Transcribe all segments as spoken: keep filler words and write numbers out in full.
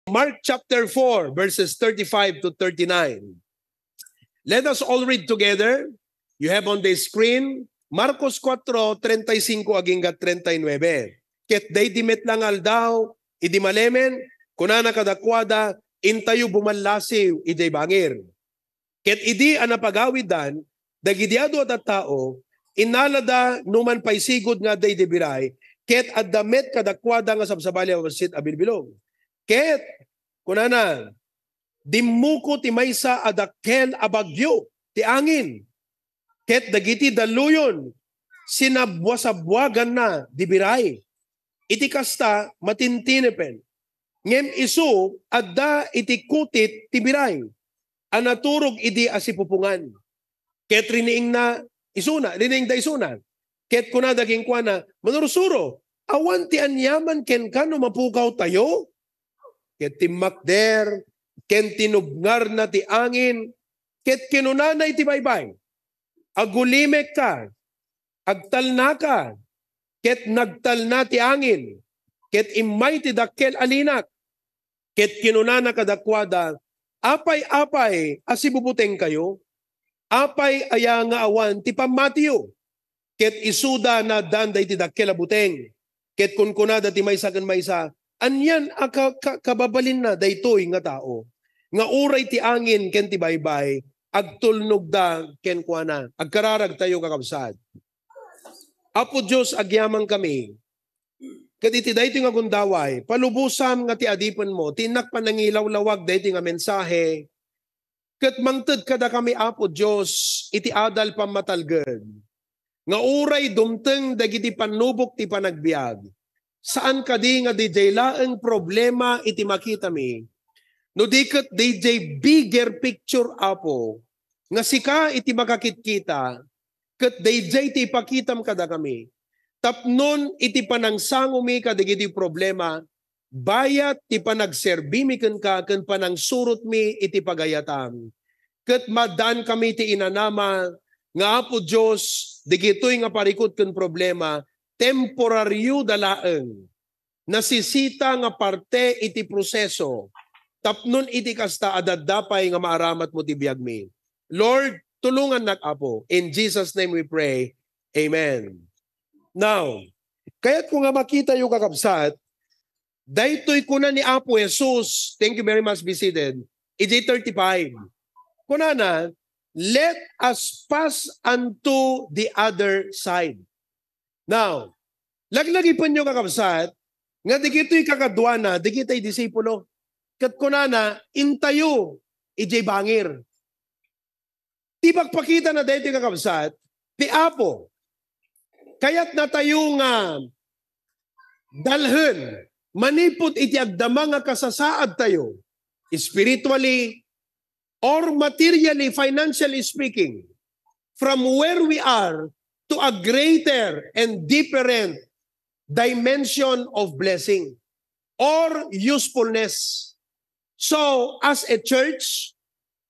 Mark chapter four, verses thirty-five to thirty-nine. Let us all read together. You have on the screen Marcos four, treinta y cinco agingga treinta y nueve. Ket daydi met la nga aldaw, idi malemen, kunana kadakuada, "Intayo bumallasiw idiay bangir." Ket idi a napagawiddan dagidi adu a tattao, innalada numan pay sigud nga adda idi biray, ket adda met kadakuada nga sabsabali a bassit a bilbilog. Ket kunana, "Dimmuko ti maysa a dakkel a bagyo ti angin, ket dagiti dalluyon sinabwasabwaganna di biray. Iti kasta, matintinipen. Ngem isu, adda iti kutit ti biray a naturog idi a sipupongan." Ket riniingna isuna, riniingda isuna. Ket kunada kenkuana, "Manursuro, awan ti aniaman kenka no mapukawtayo?" Ket timmakder, ken tinubngarna ti angin, ket kinunana iti baybay, "Agulimekka, agtalnaka." Ket nagtalna ti angin, ket immay ti dakkel a linak. Ket kinunana kadakuada, "Apay, apay a sibubutengkayo? Apay aya nga awan ti pammatiyo?" Ket isuda naaddaan daydi dakkel a buteng. Ket kunkunada ti maysa ken maysa, "Anian a ka-, ka-, kababalinna daytoy nga tao, nga uray ti angin ken ti baybay, agtulnogda kenkuana?" Agkararagtayo, kakabsat. Apo Dios, agyamankami. Ket iti daytoy nga gundaway, palubosam nga ti adipenmo ti innak panangilawlawag daytoy nga mensahe, ket mangted kadakami, Apo Dios, iti adal pammatalged, nga uray dumteng dagiti pannubok ti panagbiag, saan kadi nga didiay laeng problema iti makitami, no di ket didiay bigger picture, Apo, nga sika iti makakitkita, ket daydiay ti ipakitam kadakami. Tapnon iti panangsangomi kadagiti problema, bayat ti panagserbimi kenka ken panangsurotmi iti pagayatam. Ket maaddaankami ti inanama nga, Apo Dios, dagitoy nga parikut ken problema, temporario da laeng. Nasisita nga parte iti proseso. Tapnon iti kasta, adda pay nga maaramatmo ti biagmi. Lord, tulongannak, Apo. In Jesus' name we pray. Amen. Now, kayatko nga makitayo, kakabsat, daytoy kuna ni Apo Jesus, thank you very much, be seated, idiay thirty-five. Kunana, "Let us pass unto the other side." Now, laglagipenyo, kakabsat, nga dagitoy kakaduana, dagitoy disipulo. Ket kunana, "Intayo idiay bangir." Ti pagpakitana daytoy, kakabsat, ti Apo, kayatnatayo nga dalhen manipud iti agdama nga kasasaadtayo, spiritually or materially, financially speaking, from where we are to a greater and different dimension of blessing or usefulness. So, as a church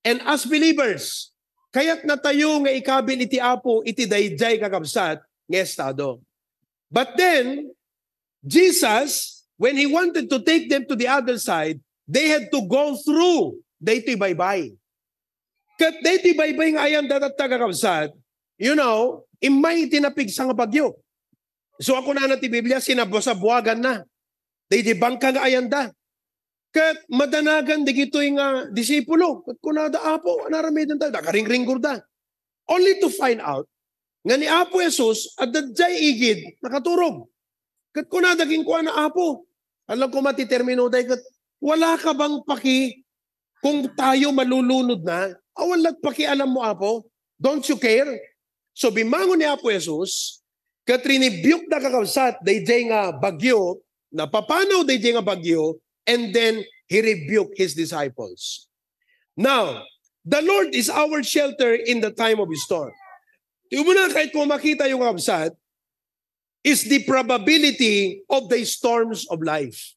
and as believers, kayatnatayo nga ikabil iti Apo iti daydiay, kakabsat, nga estado. But then, Jesus, when he wanted to take them to the other side, they had to go through daytoy baybay. Ket daytoy baybay nga ayanda tatta, kakabsat, you know, immay iti napigsa nga bagyo. So, a kunana ti Biblia, sinabwasabwaganna daydi bangka nga ayanda. Ket madanagan dagitoy nga disipulo. Ket kunada, "Apo, ania aramidentayo?" Nakaringringgorda. Only to find out nga ni Apo Jesus adda diay igid nakaturog. Ket kunada kenkuana, "Apo," alam ko man ti termino day, ket, "Wala ka bang paki kung tayo malulunod na? Awan la't pakialam mo, Apo? Don't you care?" So, bimmangon ni Apo Jesus, ket rinibiukda, kakabsat, daydiay nga bagyo, napapanaw daydiay nga bagyo, and then he rebuked his disciples. Now, the Lord is our shelter in the time of storm. Ti umuna, kayatko makitayo, kakabsat, is the probability of the storms of life.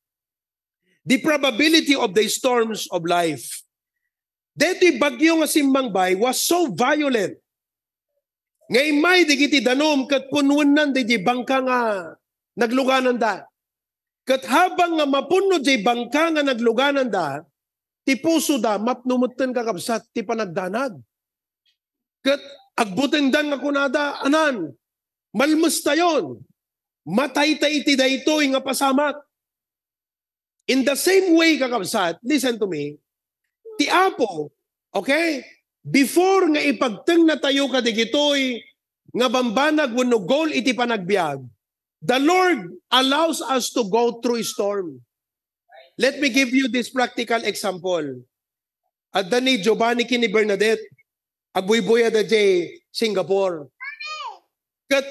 The probability of the storms of life. Daytoy bagyo nga simmangbay was so violent nga immay dagiti danum ket punwennan daydi bangka nga naglugananda. Ket habang nga mapunno jay bangka nga naglugananda, ti pusoda mapno metten, kakabsat, ti panagdanag. Ket agbutengdan nga kunada, "Anan, malmestayon. Mataytay iti daytoy nga pasamak." In the same way, kakabsat, listen to me, ti Apo, okay? Before nga ipagtengnatayo kadagitoy nga bambanag wenno goal iti panagbiag, the Lord allows us to go through storm. Let me give you this practical example. Adda ni Giovanni ken ni Bernadette, agbuybuy-ada jay Singapore. Ket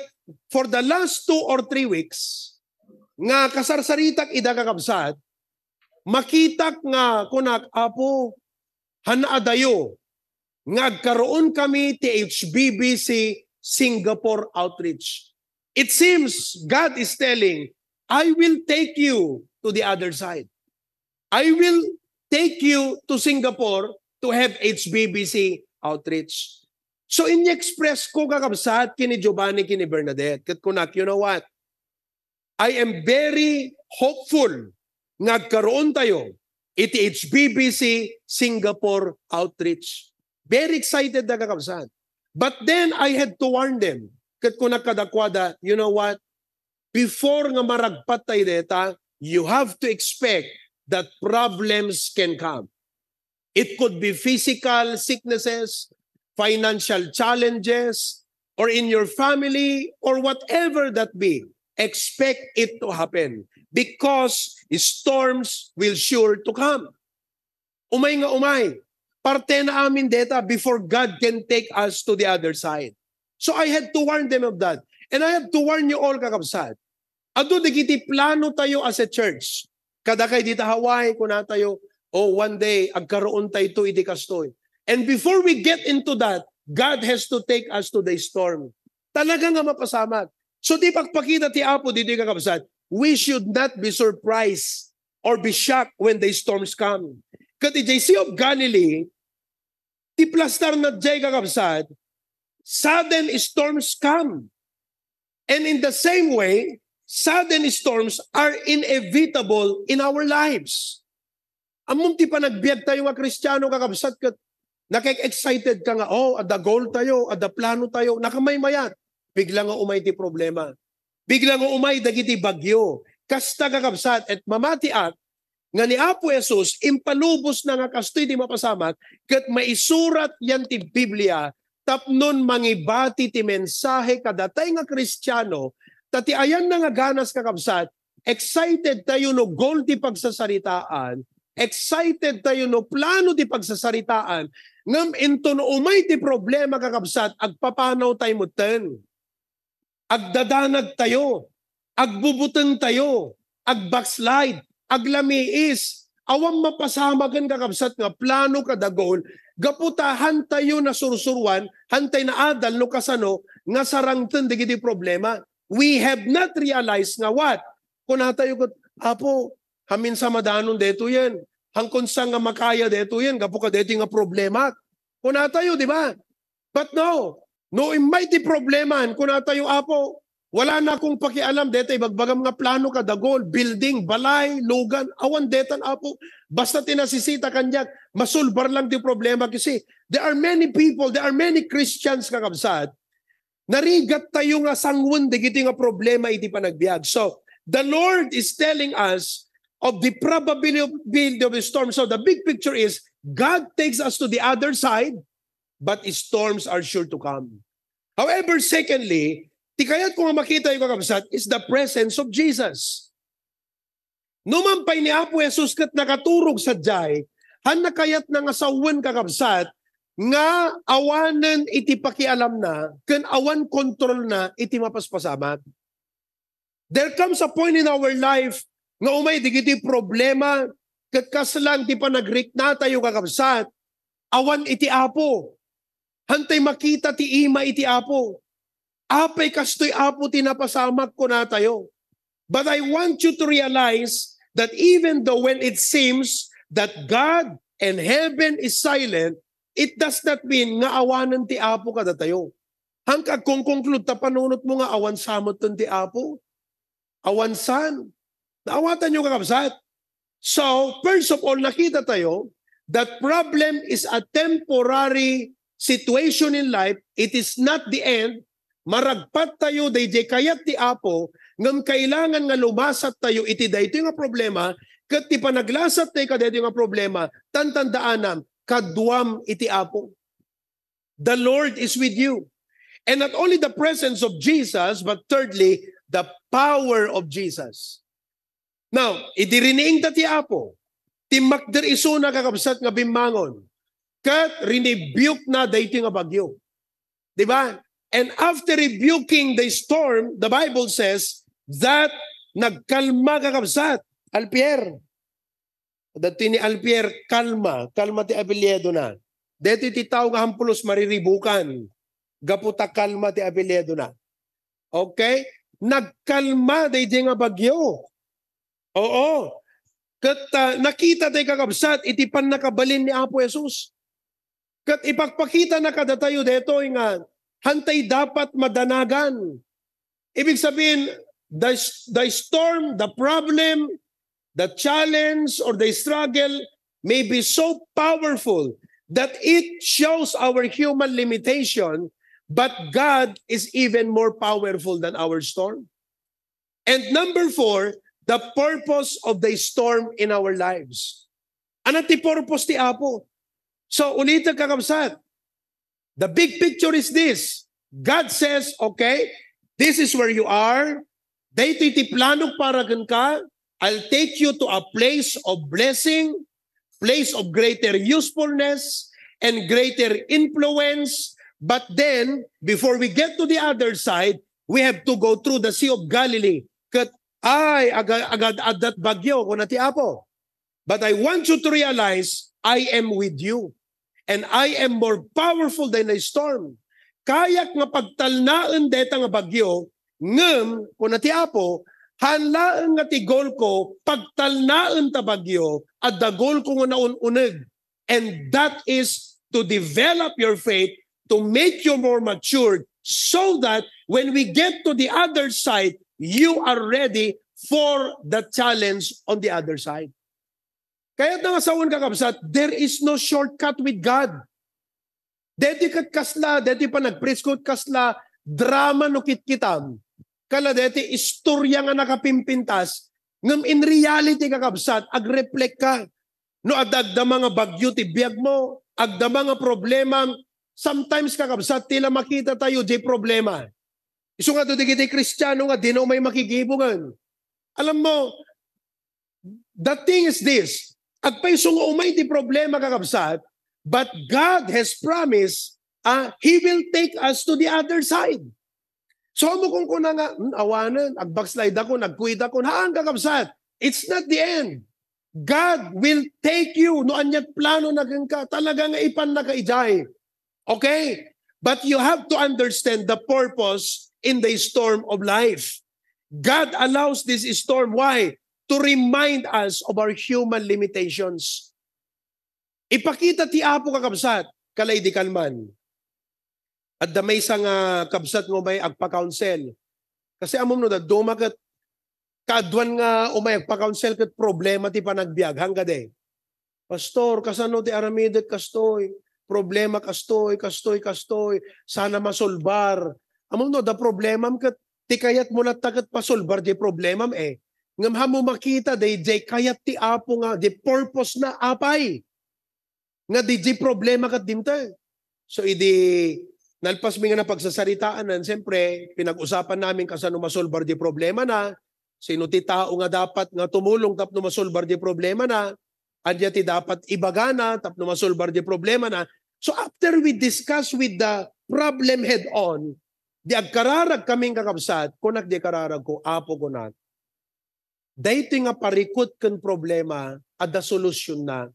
for the last two or three weeks, nga kasarsaritak ida, kakabsat, makitak nga kunak, "Apo, han-adayo nga agkaroon kami ti H B B C Singapore outreach." It seems God is telling, "I will take you to the other side. I will take you to Singapore to have H B B C outreach." So, in-express ko, kakabsat, ken ni Giovanni ken ni Bernadette, ket kunak, "You know what? I am very hopeful nga agkaroon tayo iti H B B C Singapore outreach." Very excited da, kakabsat. But then I had to warn them. Ket kunak kadakuada, "You know what? Before nga maragpat tayo deta, you have to expect that problems can come." It could be physical sicknesses, financial challenges, or in your family, or whatever that be. Expect it to happen because storms will sure to come. Umay nga umay, partena amin deta before God can take us to the other side. So I had to warn them of that. And I have to warn you all, kakabsat. Adu dagiti plano tayo as a church. Kadakay dita Hawaii, kunatayo, "Oh, one day, agkaroon tayo iti kastoy." And before we get into that, God has to take us to the storm. Talaga nga mapasamak. So, ti pakpakita ti Apo ditoy, kakabsat, we should not be surprised or be shocked when the storms come. Ket idiay Sea of Galilee, ti plastar na jay, kakabsat, sudden storms come. And in the same way, sudden storms are inevitable in our lives. Ammom ti panagbiag tayo nga Kristiano, kakabsat, ket nakek-excited ka nga, "Oh, adda goal tayo, adda plano tayo," nakamaymayat. Bigla nga umay ti problema. Bigla nga umay dagiti bagyo. Kasta, kakabsat, et mamatiak nga ni Apo Jesus, impalubos na nga kastoy ti mapasamak, ket maisurat yan ti Biblia, tapnon mangibati ti mensahe kadatay nga Kristiano, ta ti ayanna nga ganas, kakabsat, excited tayo no goal ti pagsasaritaan, excited tayo no plano ti pagsasaritaan, ngem inton umay ti problema, kakabsat, agpapanaw tayo metten. Agdadanag tayo, agbubuteng tayo, agbackslide, aglamiis. Awan mapasamak ken, kakabsat, nga plano kada goal, gapu ta han tayo nasursuruan, han tayo naadal no kasano nga sarangten dagiti problema. We have not realized nga what? Kunatayo ket, "Apo, hamin sa madanon detoyen. Hankon sa nga makaya detoyen, gapu kadetoy nga problema." Kunatayo, di ba? But no, no immay ti problema, kunatayo, "Apo, wala na akong pakialam deta ibagbagam nga plano kada goal, building, balay, lugan, awan detan, Apo. Basta ti nasisita kaniak, masulbar lang ti problema." Kasi there are many people, there are many Christians, kakabsat, narigat tayo nga sanguen dagiti nga problema iti panagbiag. So, the Lord is telling us of the probability of storm. So, the big picture is God takes us to the other side, but storms are sure to come. However, secondly, ti kayat ko nga makita, kakabsat, is the presence of Jesus. Numan pay ni Apo Jesus ket nakaturog sadiay, han nakayatna nga sawen, kakabsat, nga awanen iti pakialamna ken awan kontrolna iti mapaspasamak. There comes a point in our life nga umay dagiti problema ket kasla ti panagriknatayo, kakabsat, awan iti Apo. Hantay makita ti ima iti Apo. Apay kastoy, Apo, ti napasamak, kunatayo. But I want you to realize that even though when it seems that God and heaven is silent, it does not mean nga awanen ti Apo kadatayo. Hanka agkongkonklude ta panunotmo nga awan sa metten ti Apo. Awan san. Naawatan niyo, kakabsat? So, first of all, nakita tayo that problem is a temporary situation in life. It is not the end. Maragpat tayo dayjay kayat ti Apo, ngem kailangan nga lumasat tayo iti daytoy nga problema, ket ti panaglasat tayo kadaytoy nga problema, tantandaanam, kaduam iti Apo. The Lord is with you. And not only the presence of Jesus, but thirdly, the power of Jesus. Now, idi riniingda ti Apo, timmakder isuna, kakabsat, nga bimmangon, ket rinibiukna daytoy nga bagyo. Di ba? And after rebuking the storm, the Bible says that nagkalma, kakabsat. Alpier. Dati ni Alpier, kalma. Kalma ti apelyido na. Deti ti tao nga hampulos mariribukan. Gapu ta kalma ti apelyido na. Okay? Nagkalma daydi nga bagyo. Oo. Ket, ah, nakita tay, kakabsat, iti pannakabalin ni Apo Jesus. Ket ipakpakita na kadatayo detoy nga hantay dapat madanagan. Ibig sabihin, the, the storm, the problem, the challenge, or the struggle may be so powerful that it shows our human limitation, but God is even more powerful than our storm. And number four, the purpose of the storm in our lives. Ano ti purpose ti Apo? So, ulitek, kakabsat. The big picture is this. God says, "Okay, this is where you are. Daytoy ti planok para kenka. I'll take you to a place of blessing, place of greater usefulness, and greater influence. But then, before we get to the other side, we have to go through the Sea of Galilee." Ket, "Ay, agad-, agad-, addat bagyo," kuna ti Apo. "But I want you to realize, I am with you. And I am more powerful than the storm." Kayak nga pagtalnaen deta nga bagyo, ngem, kuna ti Apo, "Haan laeng nga ti goal ko, pagtalnaen ta bagyo, adda goal ko nga naun-uneg." And that is to develop your faith, to make you more matured, so that when we get to the other side, you are ready for the challenge on the other side. Kayatna nga sawen, kakabsat, there is no shortcut with God. Deti ket kasla, deti panagpreach ket kasla drama no kitkitam. Kala deti istorya nga nakapimpintas, ngem in reality, kakabsat, agreflect ka. No adda agdama nga bagyo ti biag mo, agdama nga problema, sometimes, kakabsat, ti la makita tayo di problema. Isu nga dagiti Kristiano nga dina umay makigibungen. Alam mo, the thing is this, agpayso nga umay ti problema, kakabsat, but God has promised, ah, He will take us to the other side. So, mo kung kuna nga, "Hmm, awanen, agbackslide ako, nagkuit ako." Haan, kakabsat. It's not the end. God will take you. No ania't plano na kenka, talaga nga ipan na ka idiay. Okay? But you have to understand the purpose in the storm of life. God allows this storm. Why? To remind us of our human limitations. Ipakita ti Apo, kakabsat, kalay di kalman. Adda maysa nga kabsat nga umay agpa-counsel. Kasi ammom no, dadduma ket kaaduan nga umay agpa-counsel ket problema ti panagbiag. Hangga de, "Pastor, kasano ti aramidek kastoy? Problema kastoy, kastoy, kastoy. Sana masolbar." Ammom no, da problemam ket ti kayatmo latta ket pasolbar di problemam, eh. Ngem hammo makita, dayjay kayat ti Apo nga, di purpose na, apay. Nga di, di problema ket dimteng. So, idi nalpas mi nga napagsasaritaan, siyempre, pinag-usapan namin kasano masolbar di problema na, sino ti tao nga dapat nga tumulong tapno masolbar di problema na, ania ti dapat ibagana tapno masolbar di problema na. So, after we discuss with the problem head on, di agkararag kaming kakabsat, kunak di kararag ko, "Apo," kunak, "daytoy nga parikut ken problema, adda solusyonna.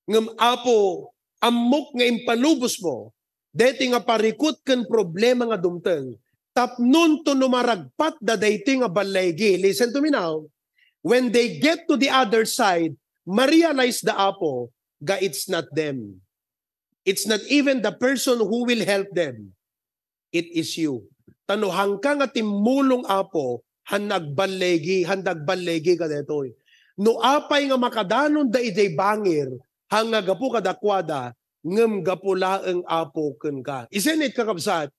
Ngem, Apo, ammok nga impalubosmo daytoy nga parikut ken problema nga dumteng, tapnon to no maragpatda daytoy nga ballaigi." Listen to me now. When they get to the other side, ma-realize da, Apo, nga it's not them. It's not even the person who will help them. It is you. Ta no haanka nga timmulong, Apo, han nagballigi, han nagballigi kadaytoy. No apay nga makadanonda idiay bangir, han nga gapu kadakuada, ngem gapu laeng Apo kenka. Isn't it, kakabsat?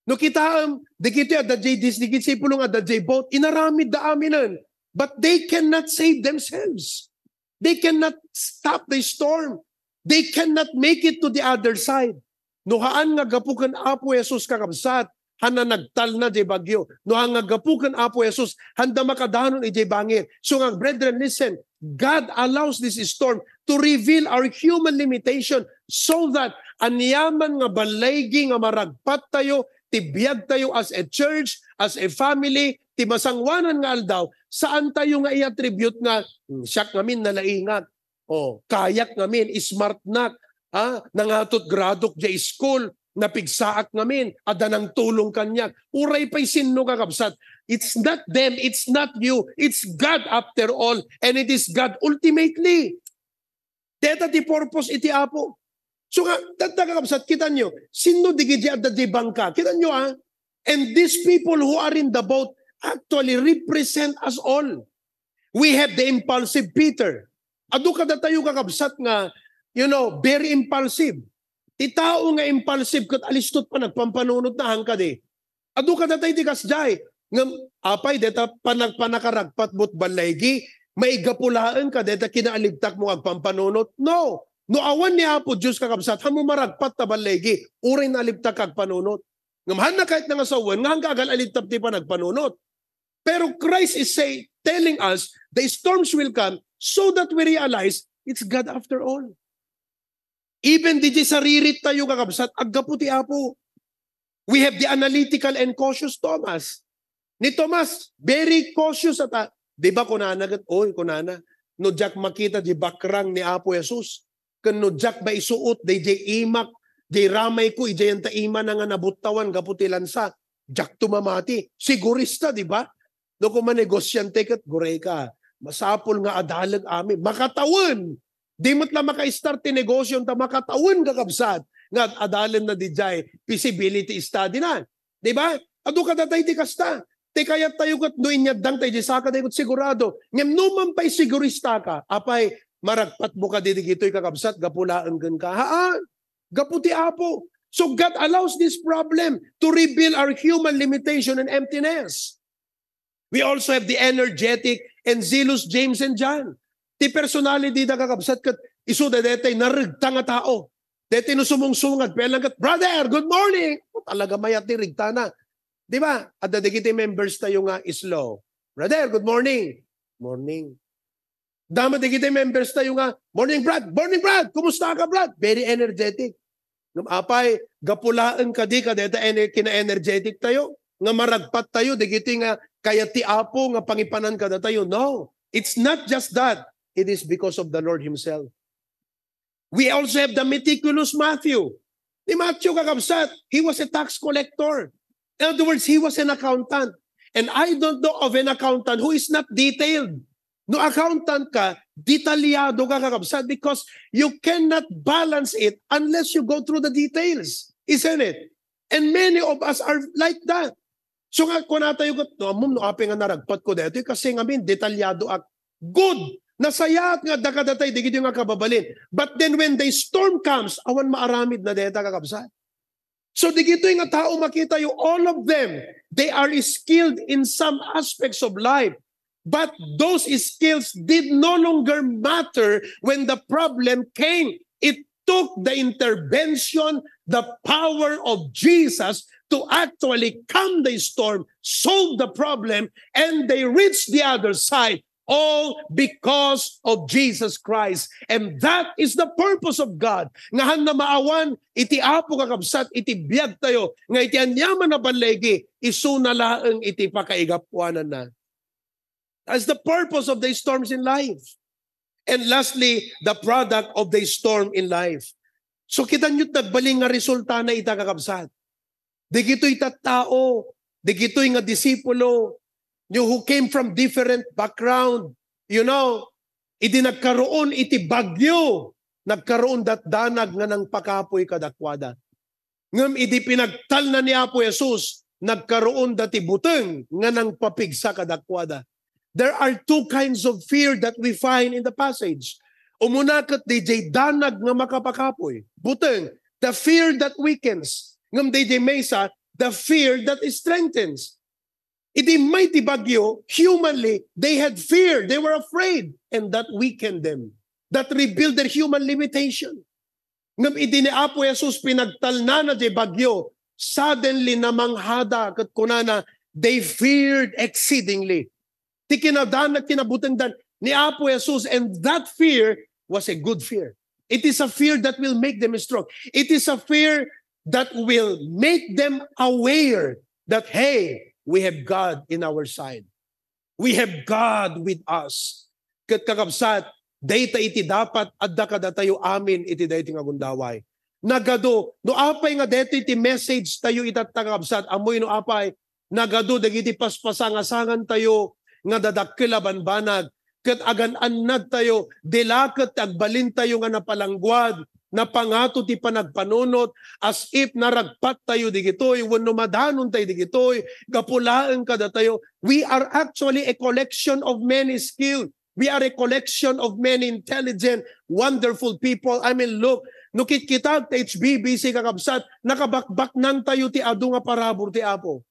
No kitaem, dagiti adda diay dis-, dagiti disipulo nga adda diay boat, inaramidda aminen. But they cannot save themselves. They cannot stop the storm. They cannot make it to the other side. No haan nga gapu ken Apo Jesus, kakabsat, han nga nagtalna diay bagyo. No haan nga gapu ken Apo Jesus, handa makadanon idiay bangir. So nga, brethren, listen, God allows this storm to reveal our human limitation so that aniaman nga balligi nga maragpat tayo, ti biag tayo as a church, as a family, ti masangoanan nga aldaw, saan tayo nga i-attribute nga, "Hmm, siak ngamin nalaingak. O, kayak ngamin, smart nak. Ah, nangatot gradok diay school, napigsaak ngamin, adda nangtulong kaniak." Uray pay sinno, kakabsat. It's not them, it's not you, it's God after all, and it is God ultimately. Deta ti purpose iti Apo. So nga, tatta, kakabsat, kitanyo, sinno dagiti adda diay bangka? Kitanyo, ah? And these people who are in the boat actually represent us all. We have the impulsive Peter. Adu kadatayo, kakabsat, nga, you know, very impulsive. Ti tao nga impulsive ket alistot pa nagpampanunot na han kadi. Adu kadatayo ti kasdiay. Ngem apay deta panag-, panakaragpatmo ti balligi, maigapu laeng kadeta kinaalibtakmo nga agpampanunot? No. No awan ni Apo Dios, kakabsat, hanmo maragpat ta balligi, uray naalibtak ka agpanunot. Ngem hanna kayatna nga sawen nga hangka agal-alibtak ti panagpanunot. Pero Christ is say, telling us, the storms will come so that we realize it's God after all. Even diay saririt tayo, kakabsat, aggapu ti Apo. We have the analytical and cautious Thomas. Ni Thomas, very cautious ata. Di ba kunana ket, oy, kunana, no diak makita diay bakrang ni Apo Jesus, ken no diak maisuot daydiay imak, diay ramayko, idiay anta imana nga nabuttawan gapu ti lansa, diakto mamati. Sigurista, di ba? No koma negosiante ket gurayka, masapul nga adalek amin. Makatawen! Di met la maka-start ti negosio ta makatawen, kakabsat, nga ad-adalenna didiay feasibility study na. Di ba? Adu kadatayo ti kasta. Ti kayattayo ket no inyaddangtayo diay sakatayo ket sigurado. Ngem no man pay siguristaka, apay, maragpatmo kadi dagitoy, kakabsat, gapu laeng kenka? Haan. Gapu ti Apo. So God allows this problem to reveal our human limitation and emptiness. We also have the energetic and zealous James and John. Ti personality da, kakabsat, ket isuda detay naregta nga tao. Detay no sumungsungad, pay lang ket, "Brother, good morning!" O, talaga mayat ti regtana. Di ba? Adda dagiti members tayo nga slow. "Brother, good morning." "Morning." Adda met dagiti members tayo nga, "Morning, Brad! Morning, Brad! Kumusta ka, Brad?" Very energetic. Ngem apay, gapu laeng kadi kadayta ener-, kina-energetic tayo, nga maragpat tayo, dagiti nga kayat ti Apo nga pangipanan kadatayo? No. It's not just that. It is because of the Lord Himself. We also have the meticulous Matthew. Ni Matthew, kakabsat, he was a tax collector. In other words, he was an accountant. And I don't know of an accountant who is not detailed. No accountant ka, detalyado ka, kakabsat, because you cannot balance it unless you go through the details, isn't it? And many of us are like that. So nga, kunatayo ket, "No, ammom no apay nga naragpatko daytoy, kasi ngamin, detalyado ak." Good! Nasayaat nga adda kadatayo dagitoy nga kababalin. But then when the storm comes, awan maaramidna dayta, kakabsat. So, dagitoy nga tao, makitayo, all of them, they are skilled in some aspects of life. But those skills did no longer matter when the problem came. It took the intervention, the power of Jesus to actually calm the storm, solve the problem, and they reached the other side. All because of Jesus Christ. And that is the purpose of God. Nga hanna maawan iti Apo, kakabsat, iti biag tayo, nga iti aniaman a balligi, isuna laeng iti pakaigapuananna. That's the purpose of the storms in life. And lastly, the product of the storm in life. So, kitanyo ti nagbalin nga resultana ita, kakabsat. Dagitoy tattao, dagitoy nga disipulo, you who came from different background, you know, idi nagkaroon iti bagyo, nagkaroon dat danag nga nangpakapuy kadakuada. Ngem idi pinagtalna ni Apo Jesus, nagkaroon da ti buteng nga nangpapigsa kadakuada. There are two kinds of fear that we find in the passage. Umuna ket diay danag nga makapakapuy. Buteng, the fear that weakens. Ngem diay maysa, the fear that strengthens. Idi immay ti bagyo, humanly, they had fear. They were afraid. And that weakened them. That revealed their human limitation. Ngem idi ni Apo Jesus pinagtalnana diay bagyo, suddenly namanghada ket kunana, they feared exceedingly. Ti kinadanag, kinabutengdan ni Apo Jesus, and that fear was a good fear. It is a fear that will make them strong. It is a fear that will make them aware that, hey, we have God in our side. We have God with us. Ket kakabsat, dayta iti dapat adda kadatayo amin iti daytoy nga gundaway. Nagadu, no apay nga daytoy ti message tayo ita, kakabsat, ammoy no apay, nagadu dagiti paspasangasangan tayo nga dadakkel a banbanag, ket agan-annad tayo, dila ket ti agbalin tayo nga napalangguad, napangato ti panagpanunot, as if naragpat tayo digitoy, wenno madanon tayo digitoy, gapu laeng kadatayo. We are actually a collection of many skilled. We are a collection of many intelligent, wonderful people. I mean, look, no kitkita ta H B B C, kakabsat, nakabakbaknantayo ti adu nga parabur ti Apo.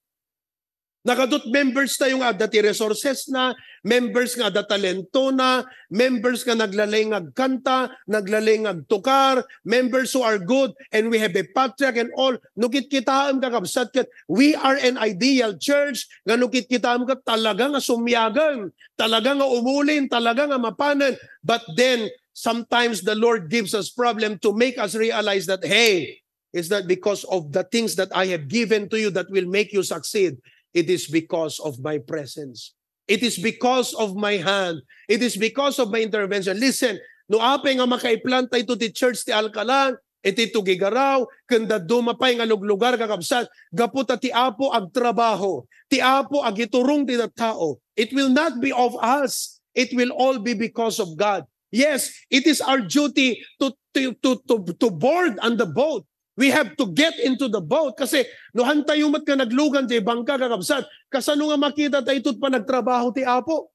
Nagadut members tayo nga adda ti resources na, members nga adda talento na, members nga naglalay nga agkanta, naglalay nga agtukar, members who are good, and we have a patriarch and all. No kitkitaem, kakabsat, ket we are an ideal church nga no kitkitaem ket talaga nga sumiagen, talaga nga umulin, talaga nga mapanen. But then, sometimes the Lord gives us problem to make us realize that, hey, it's not because of the things that I have given to you that will make you succeed. It is because of my presence. It is because of my hand. It is because of my intervention. Listen, no apay nga makaiplanta ito ti church ti Alcala, iti Tuguegarao, ken dadduma pay nga luglugar, kakabsat, gapu ta ti Apo agtrabaho, ti Apo agiturong ti tattao. It will not be of us. It will all be because of God. Yes, it is our duty to, to, to, to, to board on the boat. We have to get into the boat. Kasi no hantayo met nga naglugan ti bangka, kakabsat, kasano nga makita tayo ito't panagtrabaho ti Apo?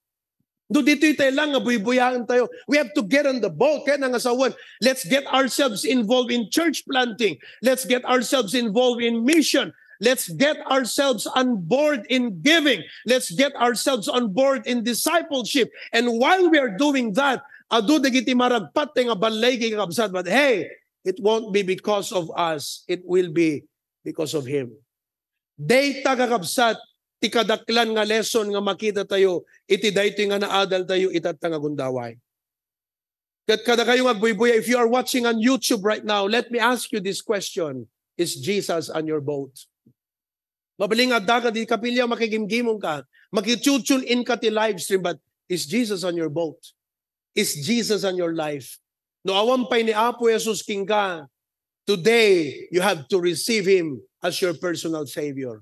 No ditoy tayo lang nga buybuyaentayo. We have to get on the boat. Kaya nangasawan, let's get ourselves involved in church planting. Let's get ourselves involved in mission. Let's get ourselves on board in giving. Let's get ourselves on board in discipleship. And while we are doing that, adu dagiti maragpat nga balligi, kakabsat, but hey, it won't be because of us. It will be because of Him. Dayta, kakabsat, ti kadaklan nga lesson nga makita tayo iti daytoy nga naadal tayo itatta nga gundaway. Ket kadakayo nga agbuybuya, if you are watching on YouTube right now, let me ask you this question. Is Jesus on your boat? Mabalin nga adda ka di kapilya, makigimgimong ka, makitune in ka ti live stream, but is Jesus on your boat? Is Jesus on your life? No awan pay ni Apo Jesus kenka, today you have to receive Him as your personal Savior.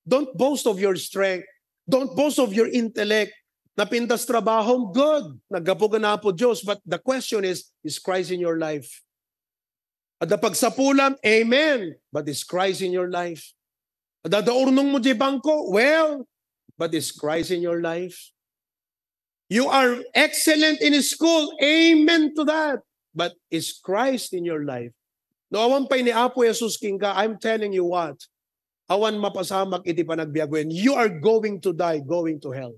Don't boast of your strength. Don't boast of your intellect. Napintas trabahom, good. Naggapu ka na Apo Diyos. But the question is, is Christ in your life? Adda pagsapulam, amen. But is Christ in your life? Adda urnong mo di bangko? Well, but is Christ in your life? You are excellent in school. Amen to that. But is Christ in your life? No awan pay ni Apo Jesus kenka, I'm telling you what, awan mapasamak iti panagbiag wen. You are going to die, going to hell.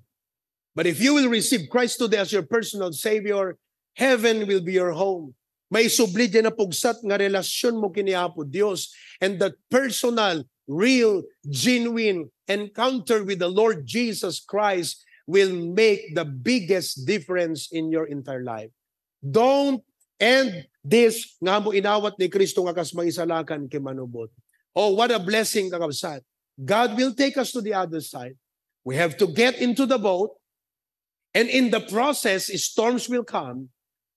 But if you will receive Christ today as your personal Savior, heaven will be your home. Maisubli diay napugsat nga relasyonmo ken ni Apo Dios, and that personal, real, genuine encounter with the Lord Jesus Christ will make the biggest difference in your entire life. Don't end this nga ammo inawat ni Cristo nga kas mangisalakan ken manubot. Oh, what a blessing, kakabsat. God will take us to the other side. We have to get into the boat, and in the process, storms will come.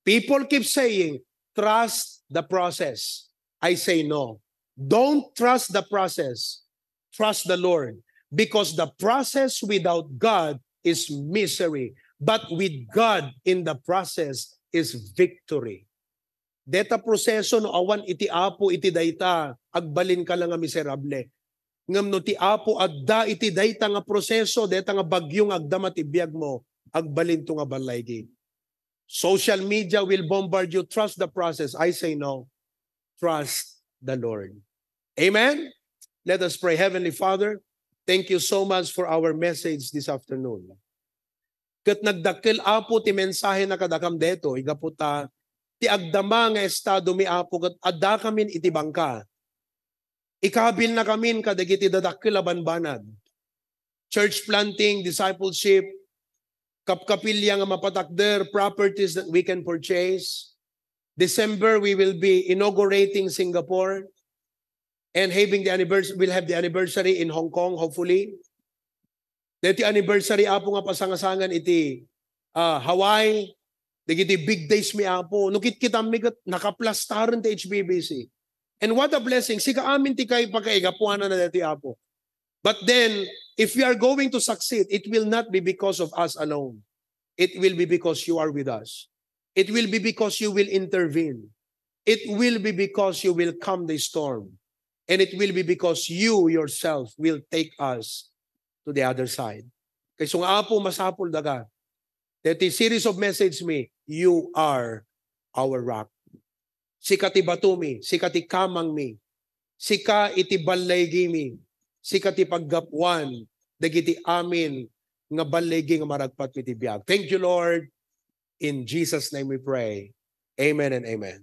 People keep saying, "Trust the process." I say, "No. Don't trust the process. Trust the Lord." Because the process without God is misery. But with God in the process is victory. Deta proseso, no awan iti Apo iti dayta, agbalinka la nga miserable. Ngem no ti Apo adda iti dayta nga proseso, dayta nga bagyo nga agdama ti biagmo, agbalinto nga ballaygi. Social media will bombard you. Trust the process. I say no. Trust the Lord. Amen? Let us pray. Heavenly Father, thank you so much for our message this afternoon. Ket nagdakkel, Apo, ti mensahena kadakam daytoy, gapu ta ti agdama nga estadomi, Apo, ket addakamin iti bangka. Ikabilnakamin kadagiti dadakkel a banbanag. Church planting, discipleship, kapkapilya nga mapatakder, properties that we can purchase. December, we will be inaugurating Singapore and having the anniversary, we'll have the anniversary in Hong Kong, hopefully. Daytoy anniversary, Apo, nga pasangasangan iti, ah, Hawaii, dagiti big days mi, Apo. No kitkitammi ket nakaplastar ti H B B C. And what a blessing. Sika amin ti kay pagkaigapuanan na daytoy, Apo. But then, if we are going to succeed, it will not be because of us alone. It will be because you are with us. It will be because you will intervene. It will be because you will calm the storm. And it will be because you yourself will take us to the other side. Kayso nga, Apo, masapul daga. Daytoy series of message mi, you are our rock. Sika ti batumi, sika ti kamangmi, sika iti ballaygimi, sika ti paggapuan dagiti amin nga ballaygi nga maragpat iti biag. Thank you, Lord. In Jesus' name we pray. Amen and amen.